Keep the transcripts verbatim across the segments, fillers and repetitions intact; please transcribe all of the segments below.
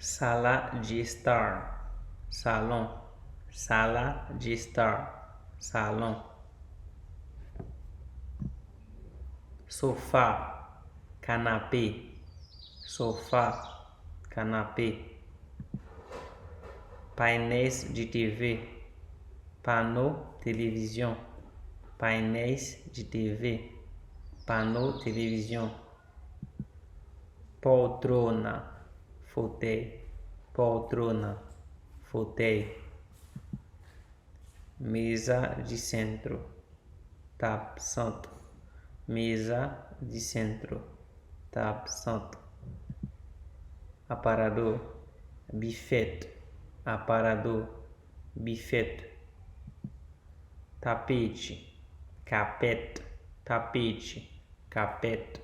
Sala de estar, salon. Sala de estar, salon. Sofá, canapé. Sofá, canapé. Painéis de T V, pano televizion. Painéis de T V, pano televizion. Poltrona, fauteuil. Poltrona, fauteuil. Mesa de centro, tab centre. Mesa de centro, tab centre. Aparador, bifete. Aparador, bifete. Tapete, carpete. Tapete, carpete.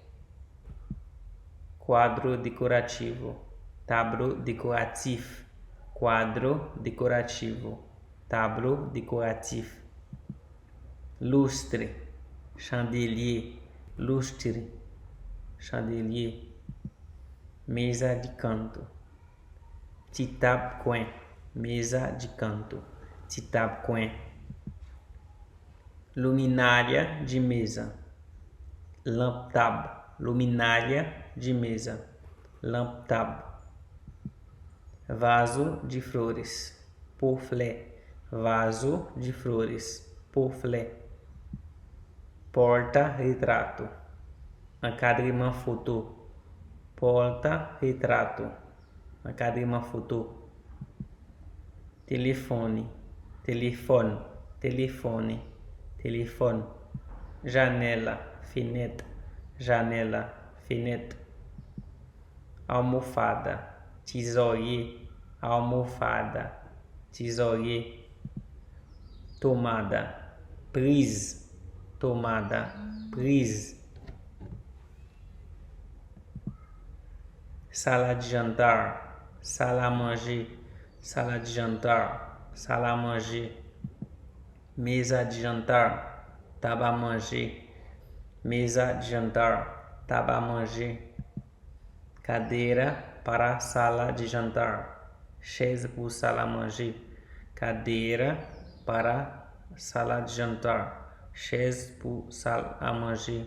Quadro decorativo, tablo dekoratif. Quadro decorativo, tablo dekoratif. Lustre, chandelier. Lustre, chandelier. Mesa de canto, ti tab kwen. Mesa de canto, ti tab kwen. Luminária de mesa, lanp tab. Luminária de mesa, lanp tab. Vaso de flores, po flè. Vaso de flores, po flè. Porta retrato, ankadreman foto. Porta retrato, ankadreman foto. Telefone, telefòn. Telefone, telefòn. Janela, fenèt. Janela, fenèt. Almofada, ti zòrye. Almofada, ti zòrye. Tomada, priz. Tomada, priz. Sala de jantar, sal a manje. Sala de jantar, sal a manje. Mesa de jantar, tab a manje. Mesa de jantar, tab a manje. Cadeira para sala de jantar, chaise pou sal a manje. Cadeira para sala de jantar, chaise pou sal a manje.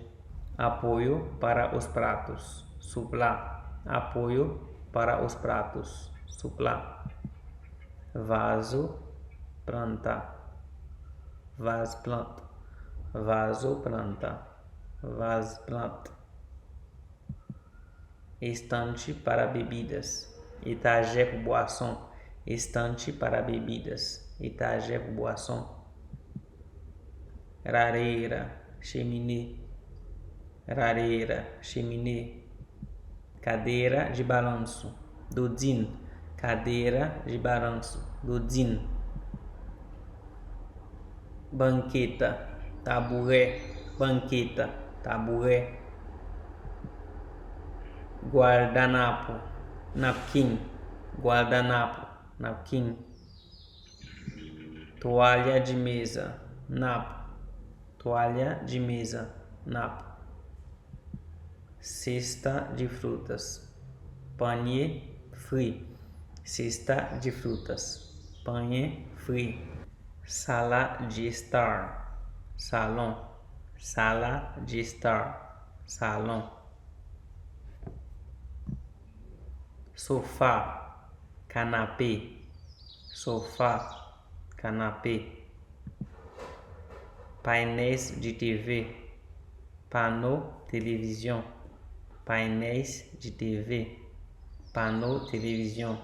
Apoio para os pratos, supla. Apoio para os pratos, supla. Vaso, planta. Vaz, planta. Vaso, planta. Vaz, planta. Estante para bebidas, etajè pou bwason. Estante para bebidas, etajè pou bwason. Lareira, cheminé. Lareira, cheminé. Cadeira de balanço, dodin. Cadeira de balanço, dodin. Banqueta, tabourè. Banqueta, tabourè. Guardanapo, napkin. Guardanapo, napkin. Toalha de mesa, napo. Toalha de mesa, napo. Cesta de frutas, panye fri. Cesta de frutas, panye fri. Sala de estar, salon. Sala de estar, salon. Sofá, canapé. Sofá, canapé. Painéis de T V, pano televizion. Painéis de T V, pano televizion.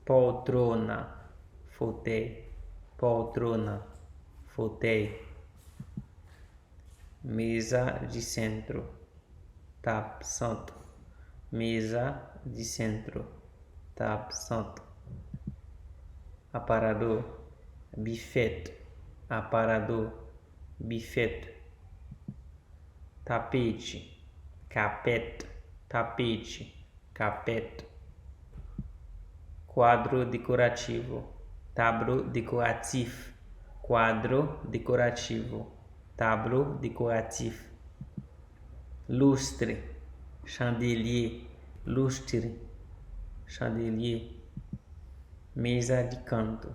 Poltrona, fauteuil. Poltrona, fauteuil. Mesa de centro, tab centre. Mesa de centro, tab centre. Aparador, bifete. Aparador, bifete. Tapete, kapèt. Tapete, kapèt. Quadro decorativo, tablo dekoratif. Quadro decorativo, tablo dekoratif. Lustre, chandelier. Lustre, chandelier, mesa de canto,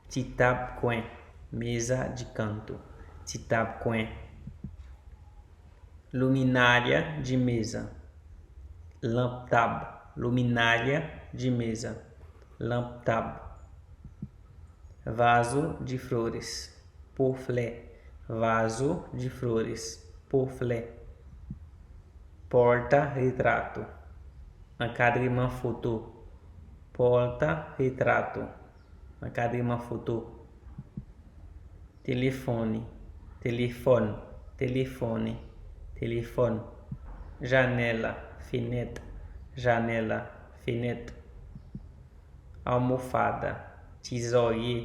ti tab kwen, mesa de canto, ti tab kwen, luminária de mesa, lanp tab, luminária de mesa, lanp tab, vaso de flores, po flè, vaso de flores, po flè, porta retrato, ankadreman foto, porta retrato, ankadreman foto, telefone, telefòn, telefone, telefòn, janela, fenèt, janela, fenèt, almofada, ti zòrye,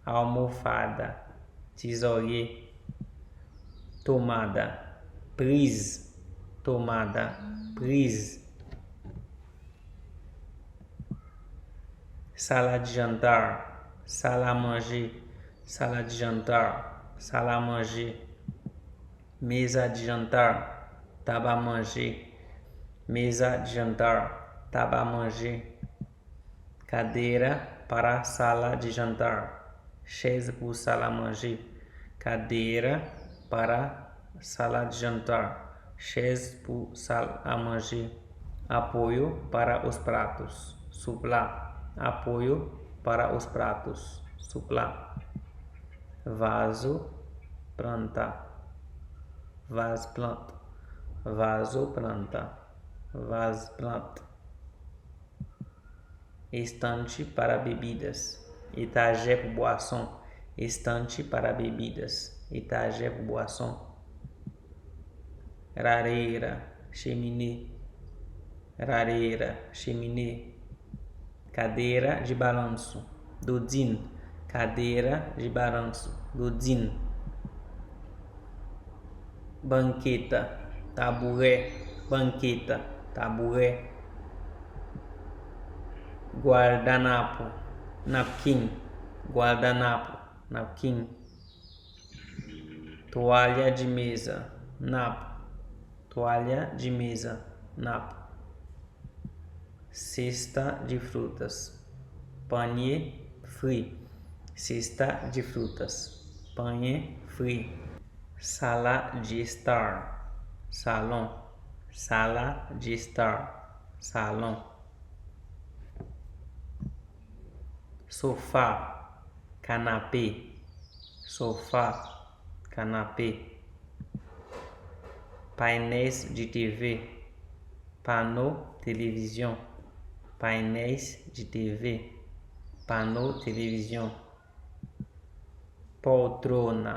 almofada, ti zòrye, tomada, priz, tomada, priz, sala de jantar, sal a manje, sala de jantar, sal a manje, mesa de jantar, tab a manje, mesa de jantar, tab a manje, cadeira para sala de jantar, chèz pou sal a manje, cadeira para sala de jantar, chèz pou sal a manje, apoio para os pratos, soupla, apoio para os pratos, soupla, vaso, planta, vaz plant, vaso, planta, vaz plant, estante para bebidas, etajè pou bwason, estante para bebidas, etajè pou bwason, lareira, chemine, lareira, chemine, cadeira de balanço, dodin, cadeira de balanço, dodin, banqueta, tabourè, banqueta, tabourè, guardanapo, napkin, guardanapo, napkin, toalha de mesa, napo, toalha de mesa, napo, cesta de frutas, panye fri, cesta de frutas, panye fri, sala de estar, salon, sala de estar, salon, sofá, canapé, sofá, canapé, painéis de T V, pano televizion, painéis de T V, pano televizion, poltrona,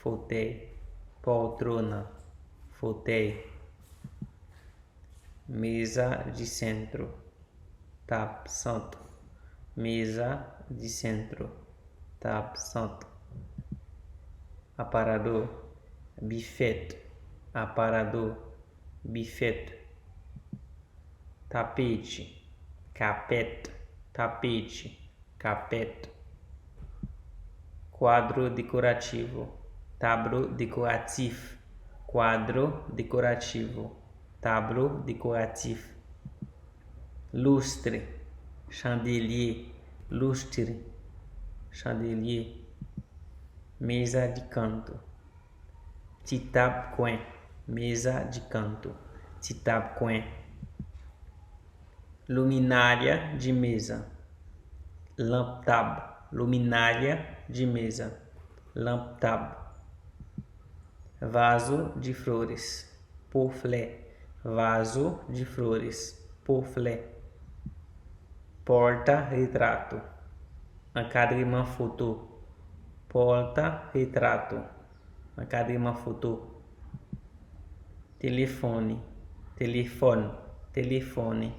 fotèy, poltrona, fotèy, mesa de centro, tab sant, mesa de centro, tab sant, aparador, bifèt, aparador, bifèt, tapete, kapèt, tapete, kapèt, quadro decorativo, tablo dekoratif, quadro decorativo, tablo dekoratif, lustre, chandelye, lustre, chandelye, mesa de canto, ti tab kwen, mesa de canto, ti tab kwen, luminária de mesa, lanp tab, luminária de mesa, lanp tab, vaso de flores, po flè, vaso de flores, po flè, porta retrato, ankadreman foto, porta retrato, ankadreman foto, telefone, telefòn, telefone,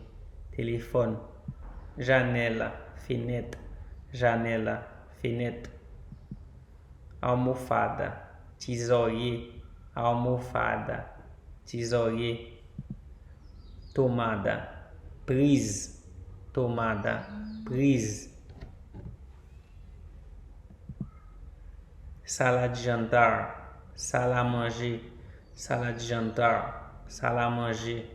telefòn, janela, fenèt, janela, fenèt, almofada, ti zòrye, almofada, ti zòrye, tomada, priz, tomada, priz, sala de jantar, sal a manje, sala de jantar, sal a manje,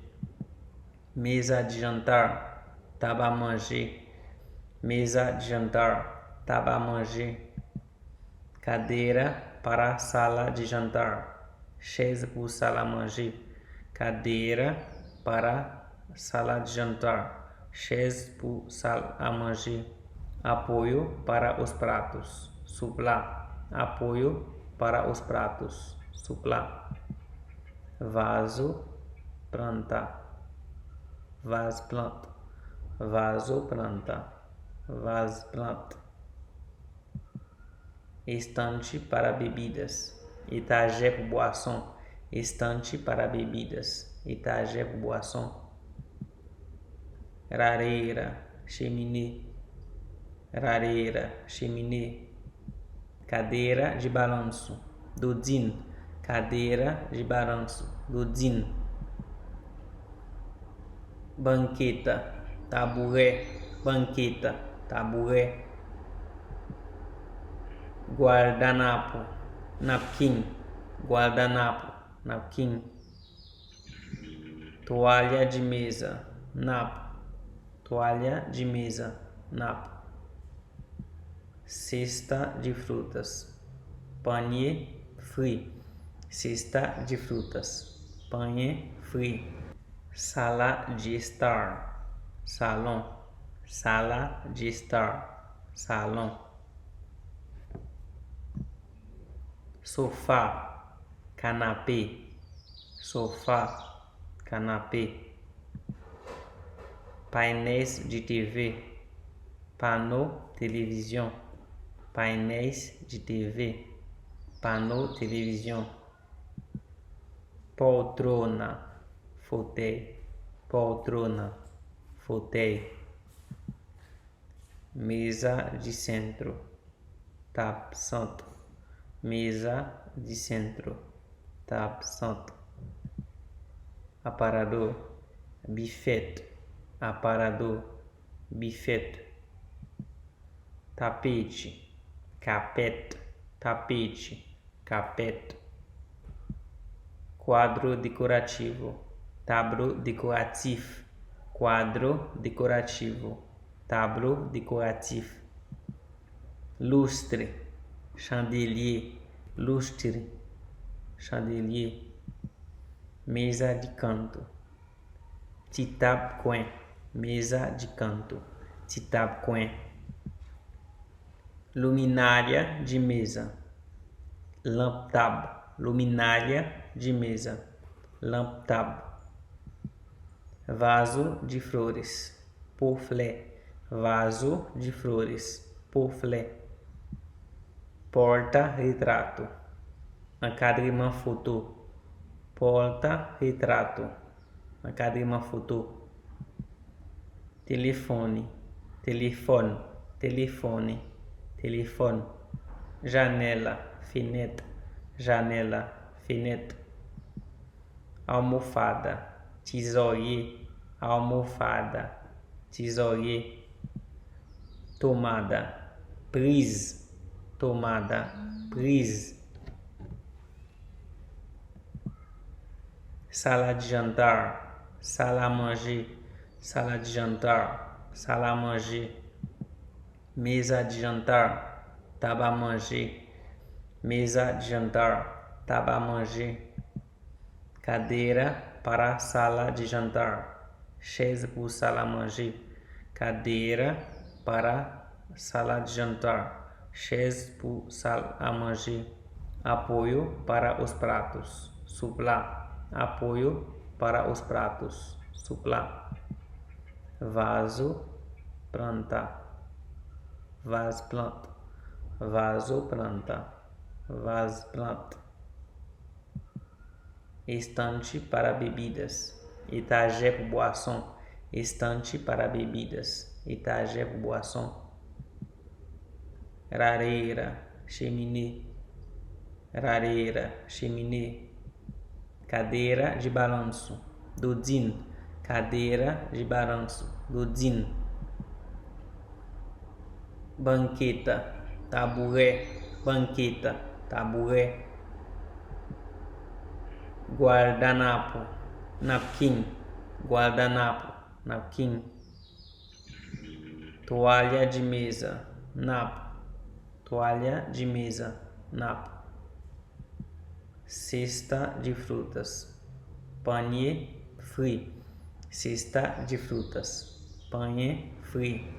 mesa de jantar, tab a manje, mesa de jantar, tab a manje, cadeira para sala de jantar, chaise pou sal a manje, cadeira para sala de jantar, chaise pou sal a manje, apoio para os pratos, suplá, apoio para os pratos, suplá, vaso, planta, vas plant, vaso, planta, vas plant, estante para bebidas, etajé pou bwason, estante para bebidas, etajé pou bwason, lareira, cheminé, lareira, cheminé, cadeira de balanço, dodin, cadeira de balanço, dodin, banqueta, taburé, banqueta, taburé, guardanapo, napkin, guardanapo, napkin, toalha de mesa, napo, toalha de mesa, napo, cesta de frutas, panier fri, cesta de frutas, panier fri, sala de estar, salon, sala de estar, salon, sofá, canapé, sofá, canapé, painéis de T V, pano televizion, painéis de T V, pano televizion, poltrona, fotèy, poltrona, fotèy, mesa de centro, tab centre, mesa de centro, tab centre, aparador, bifete, aparador, bifete, tapete, kapèt, tapete, kapèt, quadro decorativo, tablo dekoratif, quadro decorativo, tablo dekoratif, lustre, chandelier, lustre, chandelier, mesa de canto, ti tab kwen, mesa de canto, ti tab kwen, luminária de mesa, lanp tab, luminária de mesa, lanp tab, vaso de flores, po flè, vaso de flores, po flè, porta retrato, ankadreman foto, porta retrato, ankadreman foto, telefone, telefòn, telefone, telefòn, janela, fenèt, janela, fenèt, almofada, ti zòrye, almofada, ti zòrye, tomada, priz, tomada, priz, sala de jantar, sal a manje, sala de jantar, sal a manje, mesa de jantar, tab a manje, mesa de jantar, tab a manje, cadeira para sala de jantar, chaise pou sal a manje, cadeira para sala de jantar, chaise pou sal a manje, apoio para os pratos, suplá, apoio para os pratos, suplá, vaso, planta, vas plant, vaso, planta, vas plant, estante para bebidas, etajé pou bwason, estante para bebidas, etajé pou bwason, lareira, cheminé, lareira, cheminé, cadeira de balanço, dodin, cadeira de balanço, dodin, banqueta, taburé, banqueta, taburé, guardanapo, napkin, guardanapo, napkin, Toalha de mesa, napo. Toalha de mesa, napo. Cesta de frutas, panye fri. Cesta de frutas, panye fri.